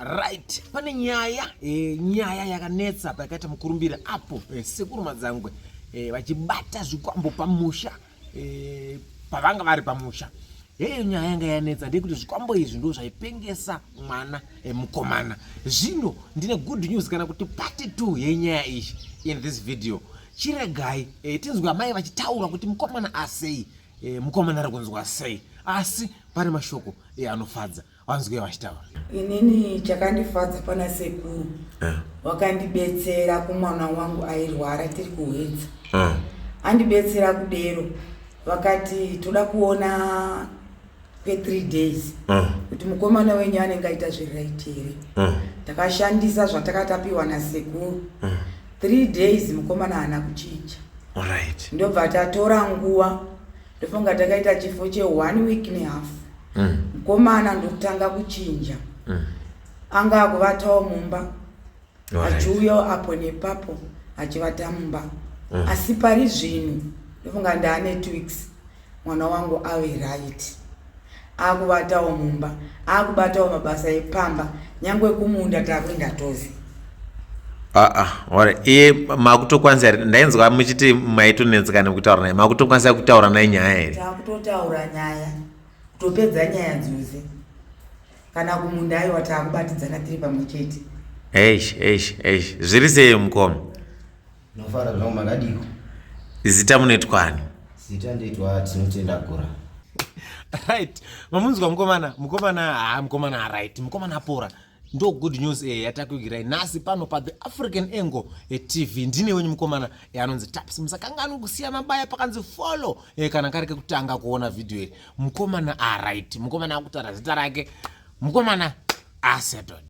Right, pane nyaya e, nyaya yakanetsa pakaita mukurumbira apo e, sekuru Madzangwe e, vachibata zvikwambo pamusha e, pavanga vari pamusha. Heyo nyaya yanga yanetsa ndeyekuti zvikwambo izvi ndo zvaipengesa mwana e, mukomana. Zvino ndine good news kana kuti part 2 yenyaya iyi in this video. Chiregai e, tinzwe amai vachitaura kuti mukomana asei e, mukomana ari kunzwa sei, asi pane mashoko e, anofadza. Vanzwe vachitaura. Inini chakandifadza pana sekuru wakandibetsera kumwana wangu airwara tiri kuhwedza. Andibetsera kudero vakati toda kuona kwe3 days kuti mukomana wenyu anenge aita zviright here. Takashandisa zvatakatapiwa nasekuru. 3 days mukomana haana kuchinja. Alright. Ndobva tatora nguva, ndofunga takaita chifo che1 week nehalf. Mukomana ndokutanga kuchinja. Anga akuvatawo mumba. Achiuyawo apo nepapo achivata mumba. Asi pari zvino ndofunga ndaane 2 weeks mwana wangu ave right. Akuvatawo mumba, akubatawo mabasa epamba, nyangwe kumunda takuenda tose. Ah, ah, iye makutokwanisa here? Ndainzwa muchiti maitonetseka nekutaura naye. Makutokwanisa kutaura naye nyaya here? Takutotaura nyaya, kutopedza nyaya dzose. Kana kumunda aiwa takubatidzana tiri pamwe chete. Eish, eish, eish. Zviri sei mukoma? Nofara zvangu, makadiko? Zita munoitwani? Zita ndoitwa Tinotenda Gura. Right, mamunzwa mukomana, mukomana, ha, mukomana, right, mukomana apora. Ndo good news yatakuigirai nhasi pano pa The African Angle TV. Ndine wenyu mukomana anonzi Taps. Musakanganwe kusiya mabaya pakanzi follow kana kari kekutanga kuona video iri. Mukomana right, mukomana akutaura zita rake, mukomana asettled.